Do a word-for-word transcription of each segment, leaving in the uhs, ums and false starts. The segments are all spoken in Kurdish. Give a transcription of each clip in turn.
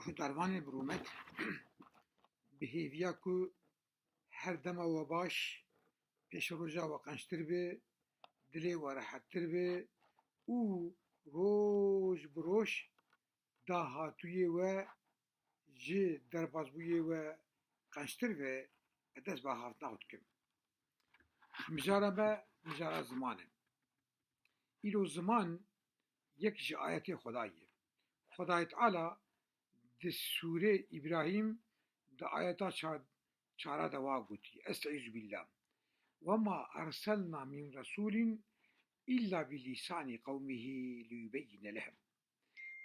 Guhdarvanê bi rûmet, bi hêviya ku her dema we baş, pêşeroja we qençtir be, dilê we rehettir be û roj bi roj dahatûyê we ji derbazbûyê we qençtir be, ez dest bi axaftina xwe dikim. Mijara me, mijara ziman e. Îro ziman yek ji ayetê Xwedayê ye. Xwedayê Teala di sûrê Îbrahîm di ayeta çar, çara de wa gotî, Estaizu billah. Wema erselna min resulin illa bi lisanî qewmihi liyubeyyine lehum.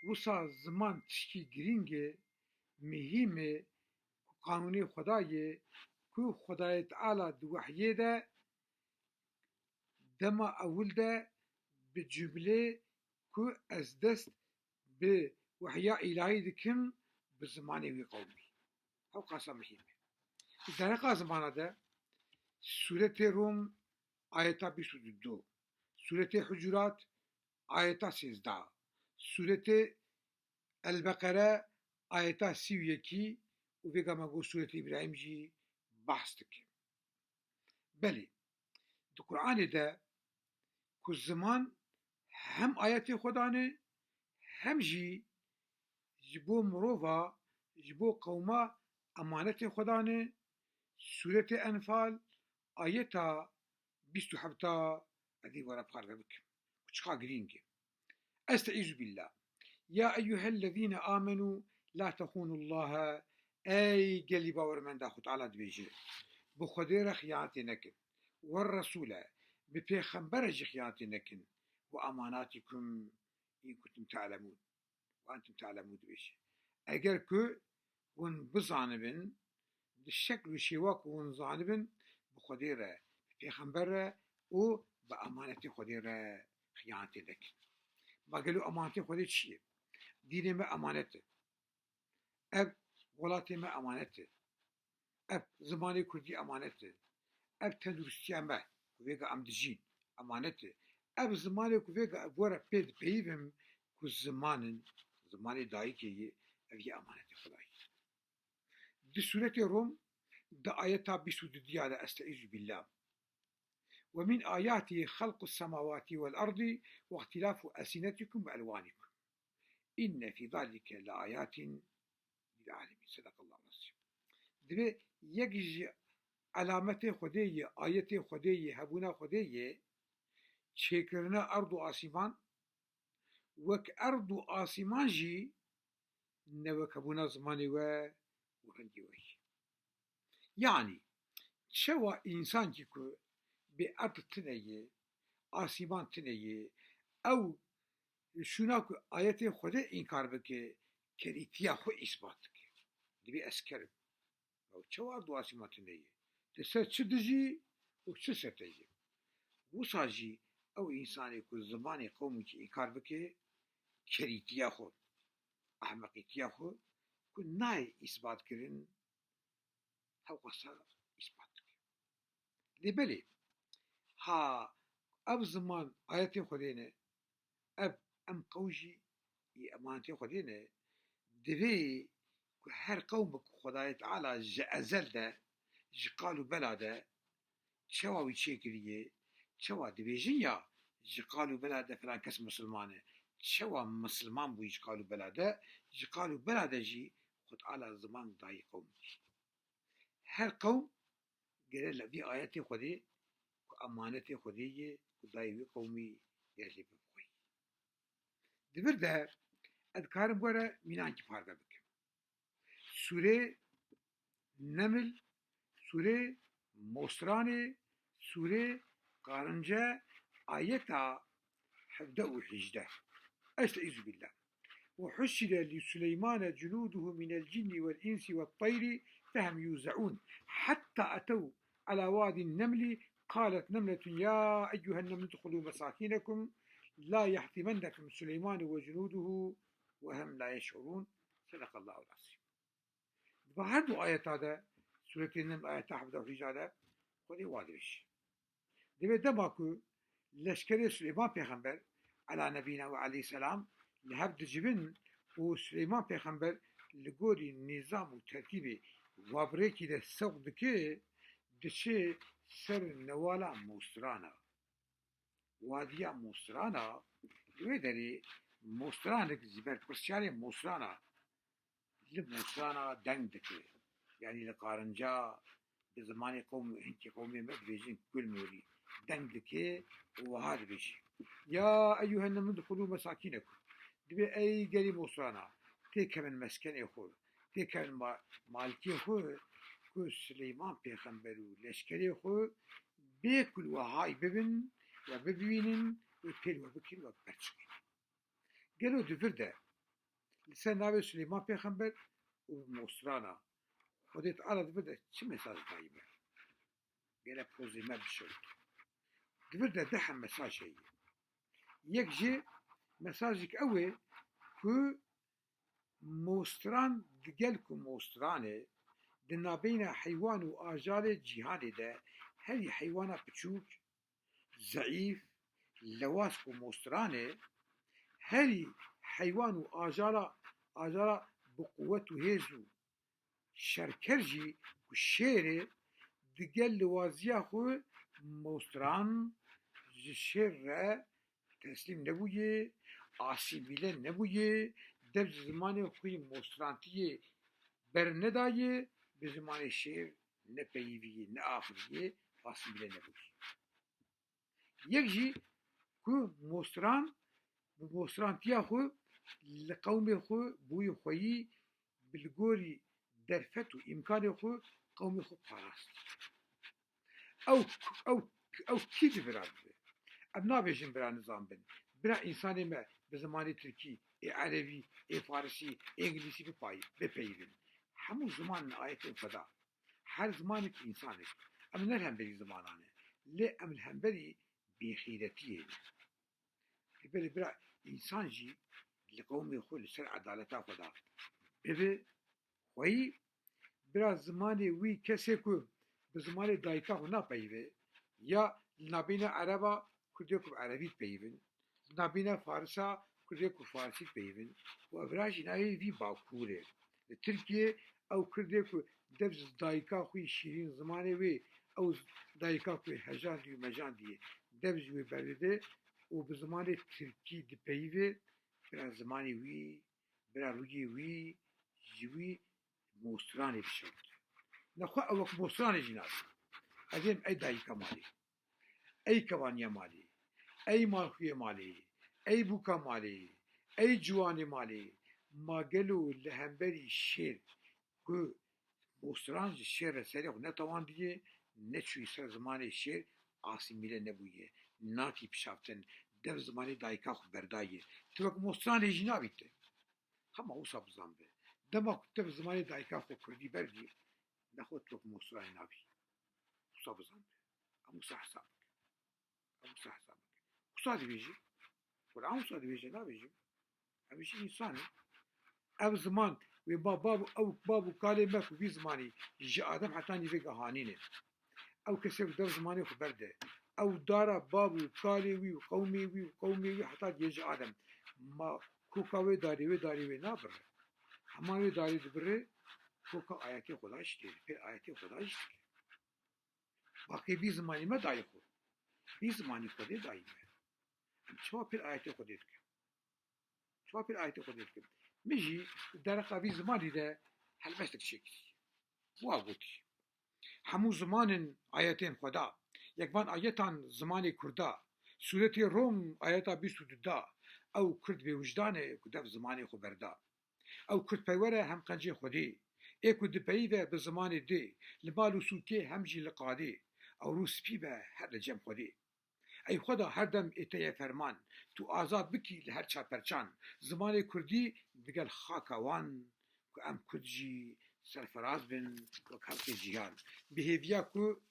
Wisa ziman tişkî girîng e, mihîm e, ku qanûnê Xwedayê, ku Xwedayê Teala di wehyê de dema ewil de bi cumlê ku ez dest bi wehya îlahî dikim, bi zimanê wî qewmî. Hewqasa mihîm e. Di dereqa zimana de sûretê Rum ayeta bîst û du, sûretê Hucurat ayeta sêzdeh, sûretê El-Beqere ayeta sî û yekî û vêga me got sûretê Îbrahîm jî behs dike. Belê, di Quranê de ku ziman hem ayetê Xwedan e, hem jî ji bo mirova, ji bo qewma emanetê Xwedan e, sûretê Enfal, ayeta bîst û heft a edî were parve bikim. Çiqa girîng e. Estaizu billah. Ya eyyuhellezîne amenû la tehûnullahe. Ey gelî bawermenda, Xwe Teala dibêje, bi Xwedê re xiyanetê nekin. Werresûle, bi pêxember re jî xiyanetê nekin. Ve amanatikum in kuntum ta'lemûn. Ve entum ta'lemûn dibêje. Eger ku hûn bizanibin, di şekl û şêwa ku hûn zanibin, bi Xwedê re, bi pêxember re û bi emanetê Xwedê re xiyanetê nekin. Ma gelo emanetê Xwedê çi ye? Dînê me emanet e. Ev welatê me emanet e. Ev zimanê kurdî emanet e. Ev tenduristiya me ku vêga em dijîn emanet e. Ev zimanê ku vêga ev were pê dipeyivim ku ziman in, zimanê dayikê ye, ev yê emanetê Xwedayê. Di sûretê Rum, di ayeta bîst û dudiya de, Estaizu billah. Ve min ayatihi halqus semawati vel ardi ve ihtilafu elsinetikum ve elwanikum. Inne fî zalike le ayatin lil alemin. Sedakallahu azim. Divê yek ji elametê Xwedê ye, ayetê Xwedê ye, hebûna Xwedê ye, çêkirina erd û asîman, wek erd û asîman jî ne wek hebûna zimanê we û rengê we ye. Yanî, çawa însankî ku bê erd tune ye, asîman tune ye, ew şûna ku ayetê Xwedê înkar bike, kerîtiya xwe îsbat dike. Divê ez ker im. Ew çawa erd û asîman tune ye? Li ser çi dijî û çi ser te ye? Wisa jî ew însanê ku zimanê qewmekî înkar bike, kerîtiya xwe, ehmeqîtiya xwe ku nayê îsbatkirin, hewqasa îsbat dike. Lê belê, ha ev ziman ayetê Xwedê ne, ev em qew jî yê emanetê Xwedê ne, divê ku her qewmek Xwedayê Teala ji ezel de, ji qal û bela de, çawa wî çêkiriye, çawa dibêjin ya ji qal û bela de filan kes misilman e, çawa misilman bûyî ji qal û bela de, ji qal û bela de jî Xwe Teala ziman dayî qewmekî. Her qewm gere li vî ayetê Xwedê ku emanetê Xwedê ye ku dayê wî qewmî gere lê bibixwî. Di vir de ez dikarim were mînankî parve bikim. Sûrê Neml, sûrê Mosranê, sûrê Qarince, ayeta hevdeh û hejdeh. Estaizu billah. وحشر لسليمان جنوده من الجن والإنس والطير فهم يوزعون حتى أتوا على واد النمل قالت نملة يا أيها النمل ادخلوا مساكنكم لا يحطمنكم سليمان وجنوده وهم لا يشعرون. صدق الله العظيم. Di her du ayeta de, Sûretê Neml ayeta hevdeh û hejdeh de, Xwedê wa dibêje. Divê dema ku leşkerê Suleyman Pêxember, ela nebîna ve aleyhisselam, li hev dicivin û Suleyman Pêxember li gorî nîzam û tertîbê Wabrekî de sewq dike, diçe ser newala Mostrana. Wadiya Mostrana, li wê derê Mostranik ji berpirsiyarê Mostrana li Mostrana deng dike. Yanî li Qarinca bi zimanê qewm, hinkî qewmê me dibêjin kulmorî, deng dike û wiha dibêje: Ya eyyuhen nemlu dxulû mesakînekum. Dibê ey gelî Mostrana, têkevin meskenê xwe, têkevin ma-, malkê xwe, ku Sileyman pêxember û leşkerê xwe bê ku li we hay bibin, we bibînin û pê li we bikin, we berçikînin. Gelo di vir de li ser navê Sileyman pêxember û Mostrana Xwedê Teala di vir de çi mesaj dayî me? Gele pozê me bişewt. Di vir de du heb mesaj heye. Yek jê mesajek ew e ku Mostran digel ku Mostran e, di nabeyna heywan û ajalê cîhanê de herî heywana piçûk, zeîf, lewaz ku Mostran e, herî heywan û ajala, ajala bi quwet û hêz û şerker jî ku şêr e, digel liwaziya xwe Mostran ji şêr re teslîm nebûye, asîmîle nebûye, dev ji zimanê xwe yê Mostrantiyê bernedaye, bi zimanê şêr ne peyivî ye, ne axivî ye, asîmîle nebûye. Yek jî ku Mostran bi Mostrantiya xwe li qewmê xwe bûyî xweyî, bi li gorî derfet û îmkanê xwe qewmê xwe parast. Ew, ew, ew kî di vira dibe? Em nabêjin bira nizam bin. Bira însanê me bi zimanê tirkî, ê erebî, ê farisî, ê îngilîzî bipayî-, bipeyivin. Hemû ziman in ayetên Xweda. Her zimanek însanek. Em ne li hemberî zimanan e. Lê em li hemberî bêxîretiyê ne. Lê belê bira însan jî li qewmê xwe li ser edaleta xwe de bibe xweyî, bira zimanê wî kesê ku bi zimanê dayika xwe napeyive, ya li nabîna ereba kurdê ku bi erebî dipeyivin, li nabîna farisa kurdê ku farisî dipeyivin û ev ra jî navê vî bakur e. Li Tirkiyê ew kurdê ku dev ji dayika xwe yê şîrîn zimanê wê, ew dayika ku hejandiye û mejandiye, dev ji wê berdide û bi zimanê tirkî dipeyive, bira zimanê wî, bira rûyê wî ji wî Mostranê dişewite. Nexwe ew wek Mostranê jî nabe. Ez êm ey dayika malê, ey kevaniya malê, ey malxuyê malê, ey bûka malê, ey ciwanê malê, ma gelo li hemberî şêr ku Mostran ji şêr re serê xwe netewandiye, neçûyî ser zimanê şêr, asîmîle nebûye, natî pişaftin, dev zimanê dayika xwe berdaye. Tu wek Mostranê jî nabî te. Hema wisa bizan be. Dema ku te bi zimanê dayika xwe kurdî berdî, nexwe tu wek Mostranê nabî. Wisa bizan be. Em wisa hesab bikin. Em wisa hesab bikin. Wisa dibêjin. Quran wisa dibêje, nabêjin. Em jî însan in. Ev ziman, wê ba-, bab, ew bab û kalê me ku vî zimanî ji Adem heta nîvê gihanîn e. Ew kesê ku dev zimanê xwe berde, ew dara bab û kalê wî û qewmê wî û qewmê wî heta gihê ji Adem. Ma koka wê darê, wê darê wê nabire. Heman wê darê dibire, koka ayetê Xweda jî tê, pê ayetê Xweda jî dike. Baqê vî zimanî me dayê xwe. Vî zimanî Xwedê dayî me. Em çawa pê ayetê Xwedê dikin? Çawa pir ayetê Xwedê dikin? Min jî dereqa vî zimanî de helbestek çêkirî. Wa gotî: Hemû ziman in ayetên Xweda. Yek van ayetan zimanê Kurda. Sûretê Rom ayeta bîst û du da. Ew Kurd bêwijdan e ku dev zimanê xwe berda. Ew Kurdperwer e hem qencê Xwedê. Ê ku dipeyive bi zimanê dê, li mal û sûkê hem jî li qadê. Ew rûspî be her li cem Xwedê. Ey Xweda, her dem ê te ye ferman, tu azad bikî li her çar perçan, zimanê kurdî digel xaka wan, ku em kurd jî serferaz bin wek xelkê cîhan. Bi hêviya ku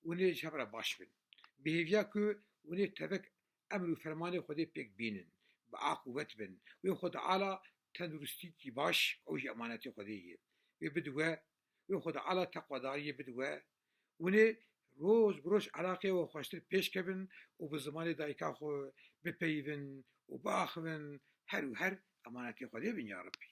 hûn ê ji hev re baş bin. Bi hêviya ku hûn ê tevek emr û fermanê Xwedê pêk bînin, bi aqûbet bin. Wê Xwedê Teala tenduristîkî baş, ew jî emanetê Xwedê ye. Wê bide we, wê Xwedê Teala teqwedariyê bide we. Hûn ê roj bi roj eleqeyê we xweştir pêş kevin û bi zimanê dayika xwe bipeyivin û biaxivin, her û her emanetê Xwedê bin ya Rebbî.